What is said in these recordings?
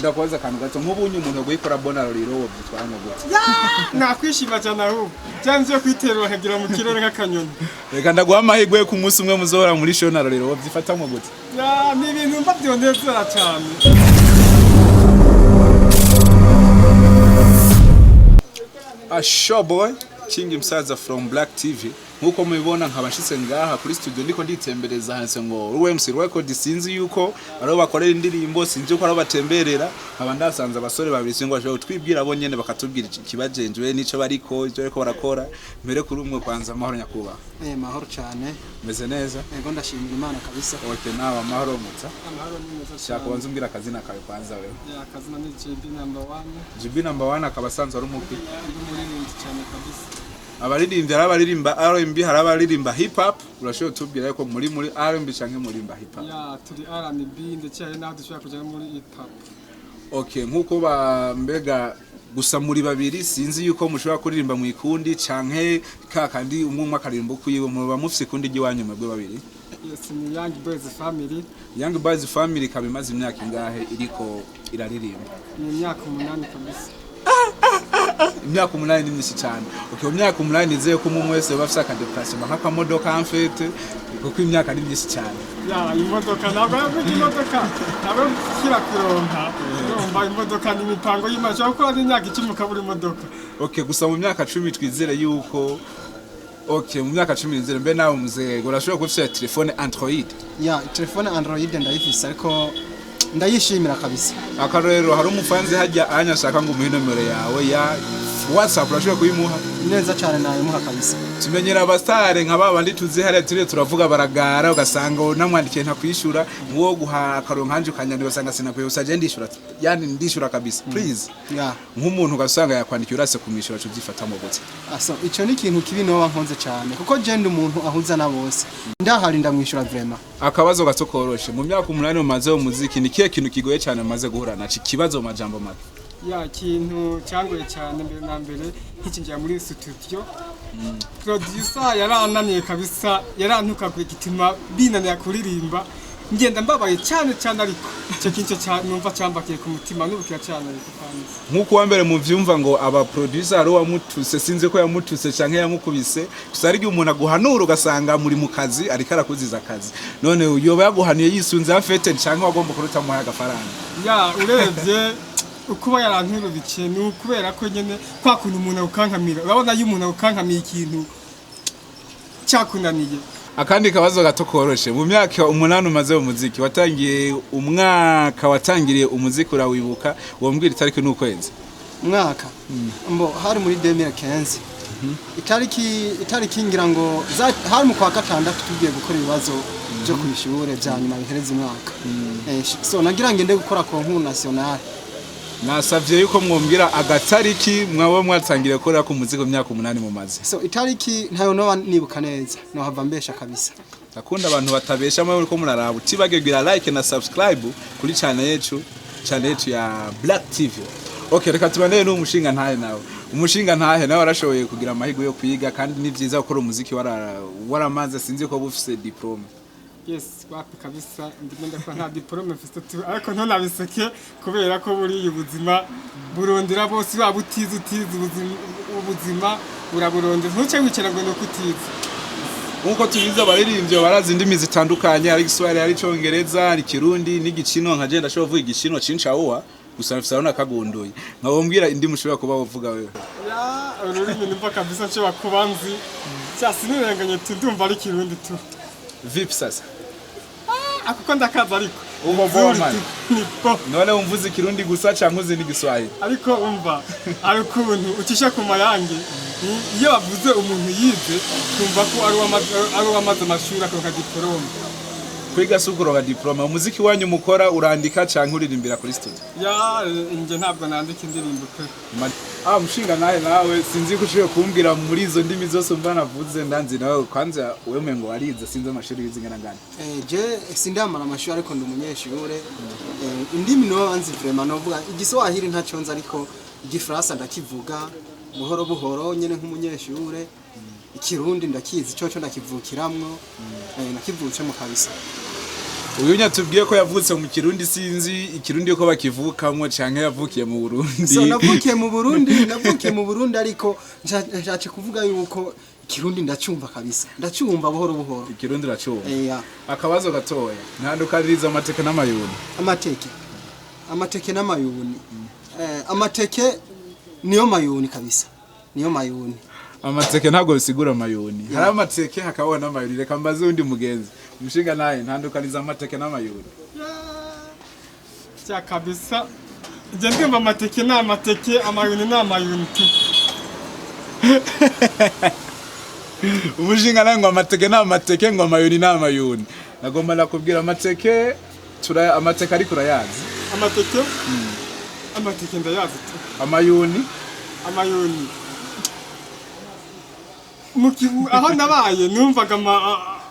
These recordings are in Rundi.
Ndakubaza akantu gato, nk'ubunye umuntu aguye collabo na Lolilo wovyitwara nko gute? Nakwishima cyane, ahubwo byanze yo kwiterura nkagira mu kirere nk'akanyoni. Reka ndaguha amahirwe yo ku munsi umwe muzohora muri show na Lolilo, wovyifatamwo gute? Ya, ni ibintu mba byonezera cyane. A show boy King Msaza from Black TV. Nkuko mubibona, nkaba nshitse ngaha kuri studio, ndiko nditembereza, handitse ngo RMC Record. Sinzi yuko ariho bakorera indirimbo, sinzi yuko ariho batemberera. Nkaba ndasanze abasore babiri, singo bashobora kutwibwira bo nyene, bakatubwira ikibajenjwe n'ico bariko, ivyo bariko barakora. Mbere kuri umwe kwanza, amahoro nyakubahwa. Mahoro cyane. Meze neza? Ego, ndashimira Imana kabisa. Okay, nawe amahoro mutsa? Amahoro ni meza Shaka cyane. ubanze umbwira akazina kawe kwanza wewe. Ya, akazina ni JB number 1. GB number 1, akaba asanzwe ari umukwi Ndi umuririmbyi cyane kabisa. Abaririmbyi, hari abaririmba R&B, hari abaririmba hip hop. Urashobora kutubwira yuko muri R&B canke murimba hip hop? Ya, turi R&B, ndetse hari n'aho dushobora kujya muri hip hop. Okay, nkuko ba mbega gusa muri babiri, sinzi yuko mushobora kuririmba mu ikundi canke ka kandi umwe umwe akaririmba ukwiwe. Muba mufise ikundi ry'iwanyu mwebwe babiri? Yes, ni Young Boys Family. Young Boys Family ikaba imaze imyaka ingahe iriko iraririmba? Ni imyaka 8 kabisa. Imyaka 8 ni myinshi cyane. Okay, mu myaka 8 nizeye ko umwe wese yoba afise aka déplacement nk'akamodoka en fait, kuko imyaka ni myinshi cyane. Ya, imodoka ntabwo ari imodoka, ntabwo ari gushyira kuronka. Urumva, imodoka ni imipango y'Imana, ushobora gukora n'imyaka 10 ukabura imodoka. Okay, gusa mu myaka 10 twizere yuko, okay, mu myaka 10 nizere. Mbe nawe muzego, urashobora kuba ufise telefone Android? Ya, telefone Android ndayifise, ariko ndayishimira kabisa. Akarorero, hari umufanzi hajya anya ashaka ngo umuhe nomero yawe ya WhatsApp, urashobora kuyimuha? Neza cyane, nayimuha kabisa. Tumenyera abasitare nka ba bandi tuzi hariya turiyo turavuga baragara, ugasanga unamwandikiye ntakwishura. Nk'uwo guha akarongo nkanje ukanyandika ugasanga sinakwiye, gusa je ndishura, yani ndishura kabisa, please. Nk'umuntu ugasanga yakwandikiye urase kumwishura, cyo gute? Aso ico ni ikintu kibi noba nkonze cyane, kuko je ndi umuntu ahuza na bose, ndahari ndamwishura vraiment. Akabazo gato koroshe: mu myaka 8 mumaze mu muziki, ni kihe kintu kigoye cyane mumaze guhura naco? Ikibazo mu majambo make. Ya, ikintu cyangoye cyane mbere na mbere nkikinjira muri studio, producer yarananiye kabisa, yarantukaguye gituma binanira kuririmba, ngenda mbabaye cyane cyane, ariko icyo kintu cya numva cyambakiye ku mutima n'ubu kiracyananiye kukanza. Nk'uko uwa mbere muvyumva ngo aba producer hari uwamutuse, sinzi ko yamutuse canke yamukubise. Gusa hari igihe umuntu aguhanura ugasanga muri mu kazi ariko arakuziza akazi. None yoba yaguhanuye yisunze afete canke wagomba kurutamuha agafaranga? Ya, urebye ukuba yaranturubikiye ni ukubera ko nyene kwa kuntu umuntu agukankamira, urabona iyo umuntu agukankamiye ikintu cyakunaniye. Akandi kabazo gato koroshe: mu myaka 8 umaze mu muziki, watangiye umwaka watangiriye umuziki urawibuka? Wombwira itariki n'ukwezi? Umwaka mbo hari muri 2015, itariki ngira ngo hari mu kwa gatandatu, tugiye gukora ibibazo byo ku ishure bya nyuma bihereza umwaka. So nagira ngende gukora concours national. Nasavye yuko mwombwira agatariki mwaba mwatangiriye gukora ku muziki mu myaka 8 mumaze. So itariki ntayo noba nibuka neza, nohava mbesha kabisa. Ndakunda abantu batabesha. Mwe uriko muraraba, utibagirira like na subscribe kuri channel yetu ya Black TV. Okay, reka tubandeye n'umushinga ntahe nawe. Umushinga ntahe nawe warashoboye kugira amahirwe yo kwiga, kandi ni vyiza gukora umuziki waramaze, sinzi ko bufise diplôme. Yes, wapi kabisa, ndimo ndakora nta diplôme mfise tu, ariko ntunabiseke kubera ko buriya ubuzima burondera bose, waba utize utize, ubuzima buraburondera, ntuce wicara ngo nuko utize. Nkuko tubizi, abaririmbyi barazi indimi zitandukanye: hari Igiswahili, hari Icongereza, hari Ikirundi n'Igicino. Nka je ndashobora kuvuga Igicino cinshawuwa gusa, mfise urabona kagunduye. Nkababwira indimi ushobora kuba uvuga wewe. Ya, ururimi numva kabisa nshobora kuba nzi cyasi nirenganye tu, ndumva ari Kirundi tu. Vipi sasa? Akuko ndakaza ariko. Uko Nzuri poa, man. tu, ni po. None wumvuze Ikirundi gusa canke uzi n'Igiswahili? Ariko umva, ari ukuntu ucisha ku mayange. Iyo bavuze umuntu yize, twumva ko ari uwamaze amashuri akaronka diplôme. Kwiga si ukuronka diplôme. Umuziki wanyu mukora, urandika canke uririmbira kuri studio? Ya, njye ntabwo nandika indirimbo pe. Mushinga nawe sinzi ko ushoboye kumbwira muri izo ndimi zose umva navuze. Ndanzi nawe kwanza wewe umengo warize, sinzi amashuri yize ingana ngana. Je sindamara amashuri, ariko ndi umunyeshure. Indimi noba nzi vraiment, novuga Igiswahili ntacyo nzi, ariko Igifaransa ndakivuga buhoro buhoro nyene nk'umunyeshure. Ikirundi ndakizi coco, ndakivukiramwo, nakivutsemo kabisa. Uyu nyatubwiye ko yavutse mu Kirundi, sinzi ikirundi ko bakivukamwo canke yavukiye mu Burundi. So navukiye mu Burundi, navukiye mu Burundi, ariko nshatse kuvuga yuko ikirundi ndacyumva kabisa, ndacyumva buhoro buhoro. Ikirundi uracumva? Eya. Akabazo gatoya, ntandukaniriza amateke n'amayuni. Amateke n'amayuni. Amateke niyo mayuni kabisa, niyo mayuni. Amateke ntabwo bisigura amayuni. Hari amateke hakabaho n'amayuni. Reka mbaze undi mugenzi umushinga naye, ntandukaniza amateke n'amayuni. Cya kabisa, njye ndumva amateke ni amateke, amayuni ni amayuni tu. Umushinga nawe ngo amateke ni amateke, ngo amayuni ni amayuni. Nagomba nakubwira amateke amateke, ariko urayazi? Amateke, amateke ndayazi tu. Amayuni? Amayuni aho nabaye numvaga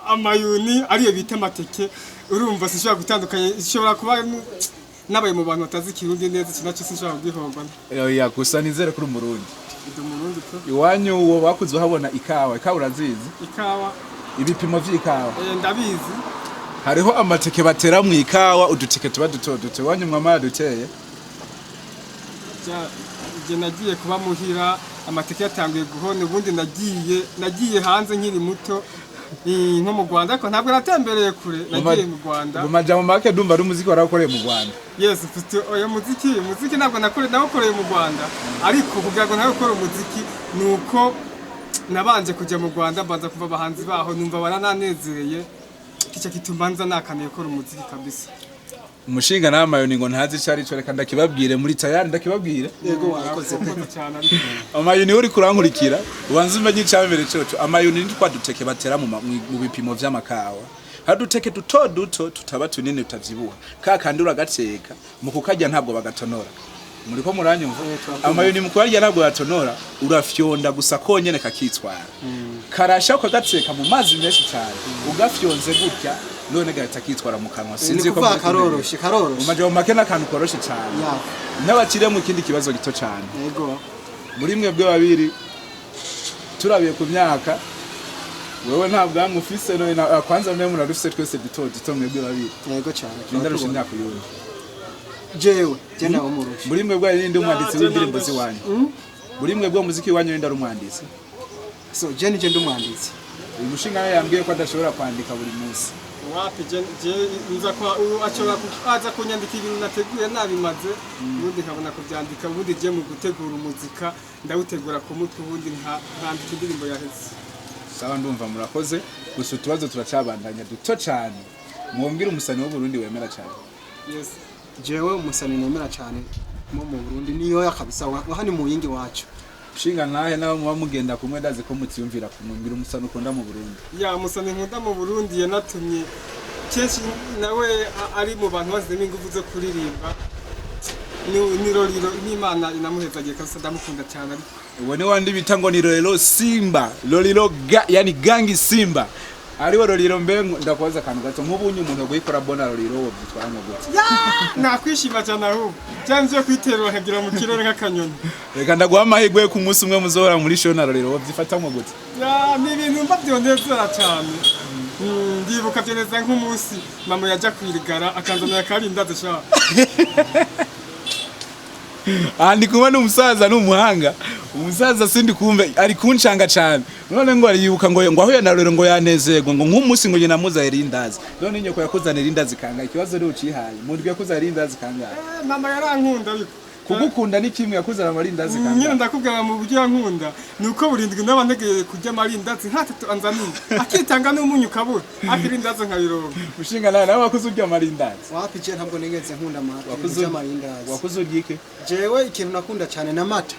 amayuni ariyo bita amateke. Urumva sinshobora gutandukanya, ishobora kuba nabaye mu bantu batazi ikirundi neza, iki nacyo sinshobora kugihomba. Oya, gusa nizere kuri umurundi. Ndi umurundi tu. Iwanyu uwo bakuze uhabona ikawa, ikawa urazizi? Ikawa? Ibipimo vy'ikawa. Ndabizi. Hariho amateke batera mu ikawa, uduteke tuba duto duto. Iwanyu mwama yaduteye? Njye nagiye kuba muhira amateke yatanguye guhona. Ubundi nagiye hanze nkiri muto, nko mu Rwanda, ariko ntabwo natembereye kure, nagiye mu Rwanda. Mu majambo make, ndumva ari umuziki warakoreye mu Rwanda. Yes, mfite oyo muziki ntabwo nawukoreye mu Rwanda, ariko kugira ngo nawe umuziki ni uko nabanje kujya mu Rwanda, mbanza kuva abahanzi baho, numva barananezereye, kica kituma nza nakaniye gukora umuziki kabisa. Umushinga n'amayoni ngo ntazi ico ari cyo. Reka ndakibabwire muri tayari, ndakibabwire. Yego, warakoze pe. Urakoze cyane ariko. Amayuni, uri kurankurikira, ubanza umenye icambere coco. Amayuni ni twa duteke batera mu bipimo vy'amakawa. Hari uduteke duto duto tutaba tunini, tutavyibuha, ka kandi uragateka, mu kukarya ntabwo bagatonora. Muriko muranyumva? Turakumva. Amayuni mu kuyarya ntabwo batonora, urafyonda gusa konyene kakitwara. Karasha ukagateka mu mazi menshi cyane, ugafyonze gutya none gahita kitwara mu kanwa. Ni Sinzi ko kuvuga muri kumenya. karoroshe, karoroshe. Mu majambo make n'akantu koroshe cyane. N'abakiriye mu kindi kibazo gito cyane. Yego. Muri mwebwe babiri, turabiye ku myaka, wewe nta bwanwa ufise none kwanza mwe murarufise twese duto duto, mwebwe babiri. Yego cyane. Ninde arusha imyaka uyundi? Jewe je nawe murusha. Muri mwebwe hari ninde umwanditsi Ya, je w'indirimbo nandusha. z'iwanyu? Muri mwebwe umuziki wanyu ninde ari umwanditsi? So je nije ndi umwanditsi. Uyu mushinga nawe yambwiye ko adashobora kwandika buri munsi. Wapi, je nza kwa ubu ashobora aza kunyandika ibintu nateguye nabimaze, ubundi nkabona kubyandika. Ubundi je mu gutegura umuzika ndawutegura ku mutwe, ubundi nkandika indirimbo yaheze. Sawa, ndumva murakoze. Gusa utubazo turacabandanya duto cyane. Mwumvire umusani w'Uburundi wemera cyane. Yes. Jewe umusani nemera cyane mo mu Burundi niyo ya kabisa wa hani mu yingi wacu. Nshinga nkahe nawe muba mugenda kumwe, ndazi ko mutiyumvira kumwumvira. Umusani ukunda mu Burundi? Ya, musani nkunda mu Burundi yanatumye kenshi nawe ari mu bantu bazemo ingufu zo kuririmba ni Lolilo. N'Imana inamuhezagiye kabisa, ndamukunda cyane ariko. Uwo ni wandi bita ngo ni Lolilo Simba, Lolilo ga, yani gangi Simba ariwe Lolilo. Mbe ndakubaza akantu gato, nk'ubunye umuntu guyikora bona Lolilo, wo byitwara ngo gute? Nakwishima cyane, ahubwo cyane byo kwiterura nkagira mu kirere nk'akanyoni. Reka ndaguha amahirwe yo ku munsi umwe muzohora muri show na Lolilo, wo byifatamwo gute? Ya, ni ibintu mba byonezera cyane. Ndibuka byoneza nk'umunsi mama yajya kwirigara akanzanira akarindazi sha. Aha ndi kumwe n'umusaza n'umuhanga. Umusaza sindi kumve ari kuncanga cyane none, ngo ariyibuka ngo ahuye na Lolilo ngo yanezerwa, ngo nk'umunsi ngo nyina amuzanira irindazi. None nyoko yakuzanira irindazi kangahe? Ikibazo rero ucihaye mu ndwi, yakuzanira irindazi kangahe? Mama yarankunda ariko. Kugukunda ni kimwe, yakuzanira amarindazi Nyine kangahe? ndakubwira mu buryo yankunda ni uko burindwi naba ntegereye kurya amarindazi nk'atatu anzaniye, akitanga n'umunyu ukabura, ariko irindazi nkabironka. Mushinga nawe wakuze urya amarindazi? Wapi, je ntabwo nigeze nkunda Wakuze amarindazi. Wakuze urya iki? Jewe ikintu nakunda cyane n'amata.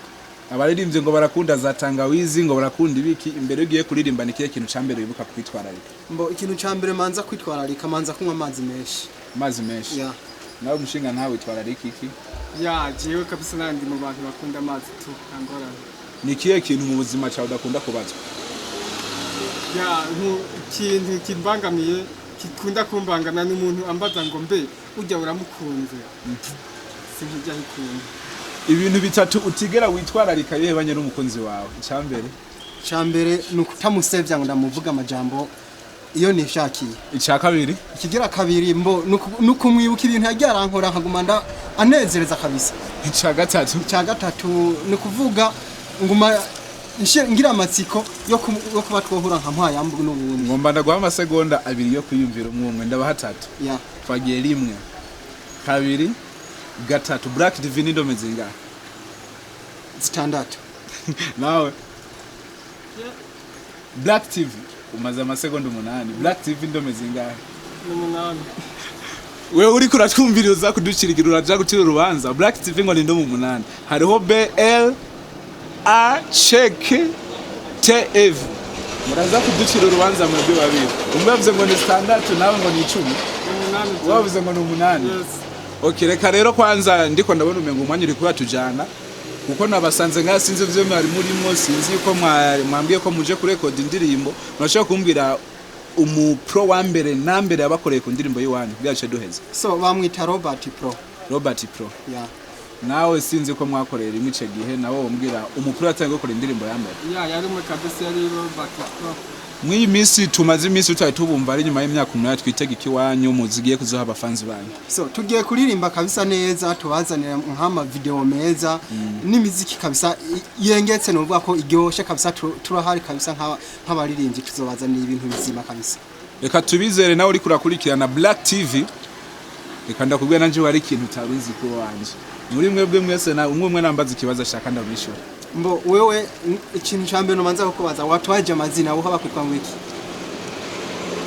Abaririmbyi ngo barakunda za tangawizi, ngo barakunda ibiki. Imbere ugiye kuririmba, ni ikihe kintu ca mbere wibuka kwitwararika? Mbo ikintu ca mbere manza kwitwararika, manza kunywa amazi menshi. Amazi menshi? Ya. Nawe umushinga ntawe witwararika iki? Ya, jewe kabisa nandi mu bantu bakunda amazi tu, nta ngorane. Ni ikihe kintu mu buzima cyawe udakunda kubazwa? Ya, ikintu kimbangamiye, kikunda kumbangamira, ni umuntu ambaza ngo mbe ujya uramukunze, sinkijya hikunda. Ibintu bitatu utigera witwararika iyo uhebanye n'umukunzi wawe, icya mbere? Ca mbere ni ukutamusevya ngo ndamuvuga amajambo. Iyo nishakiye. Icya kabiri? Ikigira kabiri, mbo nukumwibuka ibintu yagiye arankora, nkaguma nda anezereza kabisa. Icya gatatu? Icya gatatu ni ukuvuga nguma ngira amatsiko yo kuba twohura nka mpayambu n'ubundi. Ngomba ndaguha amasegonda 2 yo kwiyumvira umwe umwe, ndabaha 3. Ya. Twagiye: 1, 2, 3. Black TV ni indome zingahe? 6. Nawe, Black TV, umaze amasegonda 8. Black TV, indome zingahe? Ni 8. Wewe uriko uratwumviriza kuducirikira, uraja gucira urubanza Black TV ngo ni indome 8. Hariho B L A C K T F. Muraza kuducira urubanza mwebwe babiri. Umwe yavuze ngo ni 6, nawe ngo ni 10. Ni 8. Wavuze ngo ni 8? Yes. Okay, reka rero kwanza ndiko ndabona umengo umwanya uri kubatujana, kuko nabasanze ngaha, sinzi ivyo mwari murimo, sinzi yuko mwambwiye ko muje kurekoda indirimbo. Murashobora kumbwira umu pro wa mbere na mbere yabakoreye ku ndirimbo y'iwanyu kugira duce duheze? So bamwita Robert Pro. Robert Pro? Ya. Nawe sinzi ko mwakoreye rimwe ico gihe, nawe wombwira umu pro yatangiye gukora indirimbo ya mbere? Ya, yari umwe kabisa, yari Robert Pro. Mw'iyi minsi tumaze iminsi tutari tubumva, ari nyuma y'imyaka 8, twitega ikiwanyu muzigiye kuzoha abafanzi banyu? So tugiye kuririmba kabisa neza, tubazanira nk'ama video meza n'imiziki kabisa yengetse, novuga ko iryoshe kabisa. Turahari kabisa nk'abaririmbyi, tuzobazanira ibintu bizima kabisa. Reka tubizere. Nawe uriko urakurikirana Black TV, reka ndakubwira nanje wari ikintu utaruzi ko wanje muri mwebwe mwese na umwe umwe nambaza ikibazo ashaka ndamwishura. Mbo wewe, ikintu ca mbere nomanza kukubaza, watwaje amazina wowe bakwitwa ngo iki?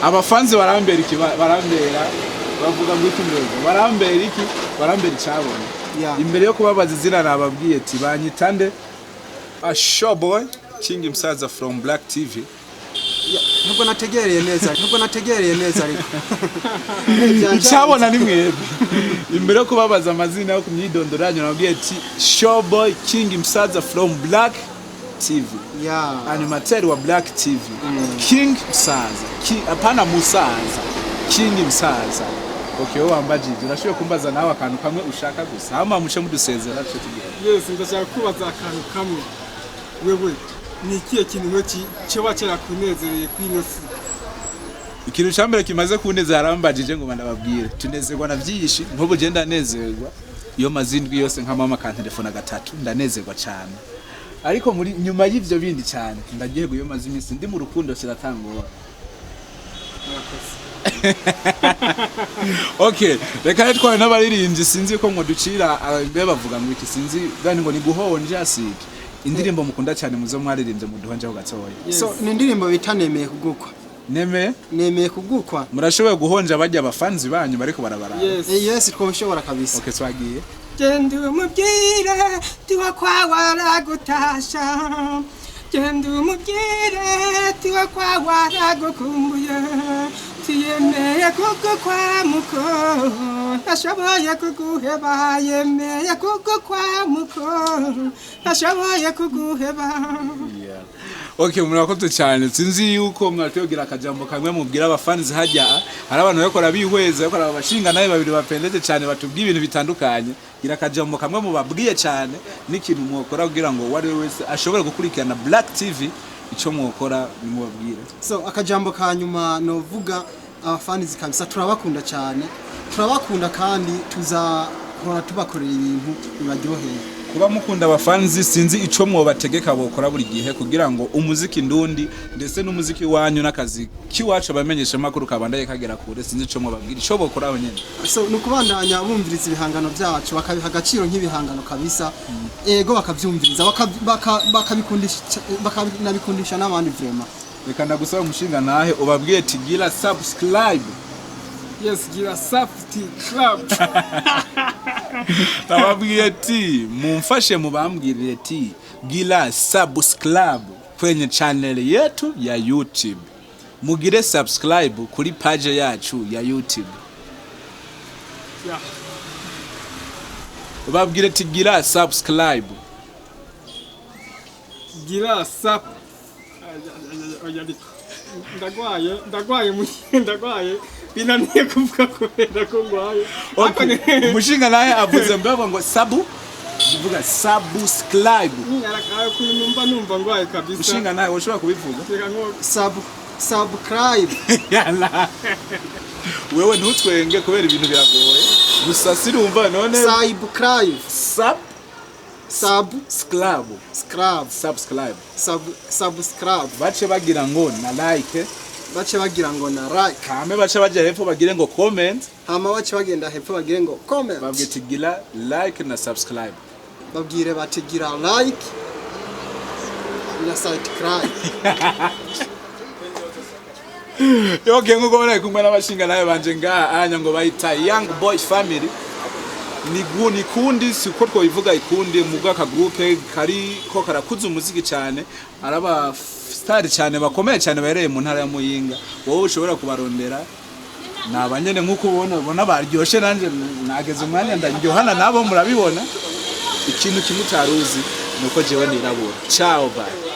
Abafanzi barambera iki? Barambera bavuga ngo iki? Mbega barambera iki? Barambera icabona. Imbere yo kubabaza izina, nababwiye ati banyita nde? A Showboy King Msaza from Black TV. Ya, nubwo nategereye neza, nubwo nategereye neza, ariko Icabona ni mwebwe. Imbere yo kubabaza amazina yo ku myidondoro yanyu, nababwiye ati Showboy King Msaza from Black TV, animateur wa Black TV, King Msaza. King, hapana Musaza, King Msaza. Okay, wowe wambajije, urashoboye kumbaza nawe akantu kamwe ushaka gusa, hama muce mudusezera tuce tugenda. Yes, ndashaka kubaza akantu kamwe. Wewe ni ikihe kintu we coba cyarakunezereye kuri ino si? Ikintu cya mbere kimaze kunezera, arambajije ngo ndababwire, tunezerwa na byinshi. Nk'ubu je ndanezerwa iyo maze indwi yose nka mama akantelefona gatatu, ndanezerwa cyane. Ariko muri nyuma y'ivyo bindi cyane ndaryoherwa iyo maze iminsi ndi mu rukundo, siratangora. Murakoze. Okay, reka rero twawe n'abaririmbyi, sinzi ko ngo ducira mbe bavuga ngo iki, sinzi gani ngo ni guhonja siki. Indirimbo mukunda cyane muzo mwaririmbye, muduhonjeho gatoya. Yes. So ni indirimbo bita Nemeye Kugukwa. Neme? Nemeye Kugukwa. Murashoboye guhonja bajya abafanzi banyu bariko barabaraba? Yes. Yes, twoshobora kabisa. Okay, twagiye. Genda umubwire tiwa kwa waragutasha, genda umubwire tiwa kwa waragukumbuye, tiyemeye kugukwa muko ntashoboye kuguheba, yemeye kugukwa muko ntashoboye kuguheba. Okay, murakoze cyane. Sinzi yuko mwatubwira akajambo kamwe mubwira abafanzi hajya hari abantu bakora bihweza, bakora abashinga nawe babiri bapendeze cyane, batubwiye ibintu bitandukanye. Gira akajambo kamwe mubabwiye cyane n'ikintu mwokora kugira ngo uwo ari we wese ashobore gukurikirana Black TV, icyo mwokora nimubabwire. So akajambo ka nyuma novuga, abafanizi kabisa turabakunda cyane, turabakunda kandi tuzahora tubakorera ibintu bibaryoheye. Kuba mukunda abafanzi, sinzi ico mwobategeka bokora buri gihe kugira ngo umuziki ndundi ndetse n'umuziki wanyu n'akazi kiwacu abamenyesha makuru kabandaye kagera kure. Sinzi ico mwobabwira ico bokora aho nyene. So ni ukubandanya bumviriza ibihangano byacu, bakabiha agaciro nk'ibihangano kabisa, ego, bakabyumviriza, bakabikundisha, bakanabikundisha n'abandi vraiment. Reka ndagusaba umushinga nahe ubabwiye ati gira subscribe. Yes, gira safety club. Nababwiye ati mumfashe mubambwirire ati gira subscribe kwenye channel yetu ya YouTube, mugire subscribe kuri page yacu ya YouTube. Yeah. Ubabwire ati gira subscribe. Gira sap, oya, ariko ndagwaye, ndagwaye, ndagwaye, binaniye kuvuga kubera ko ngwaye. Okay. Umushinga naye avuze mbego ngo sabu Uvuga subscribe. Numva numva ngwaye kabisa. Ushinga nawe ushobora kubivuga. Reka nko Subscribe. Yala. Wewe ntutwenge kubera ibintu biragoye. Gusa sirumva none. Subscribe. Sub Sub subscribe. Scribe. Subscribe. Subscribe. Bace bagira ngo na like. Bace bagira ngo na like. Kame bace baja hepfo bagire ngo comment. Hama bace bagenda hepfo bagire ngo comment. Babwire ati gira like na subscribe. Babwire bati gira like na subscribe. Yoge, nkuko bari kumwe n'abashinga nawe banje ngaha anya ngo bayita Young Boy Family, ni gu ni kundi siko twobivuga, ikundi mu bwaka groupe kari ko karakuza umuziki cyane, araba star cyane bakomeye cyane bahereye mu ntara ya Muyinga. Wowe ushobora kubarondera ni abanyene nkuko ubona baryoshe, nanje nageze umwanya ndaryohana nabo. Murabibona, ikintu kimwe utaruzi nuko jewe nirabura. Ciao, bye.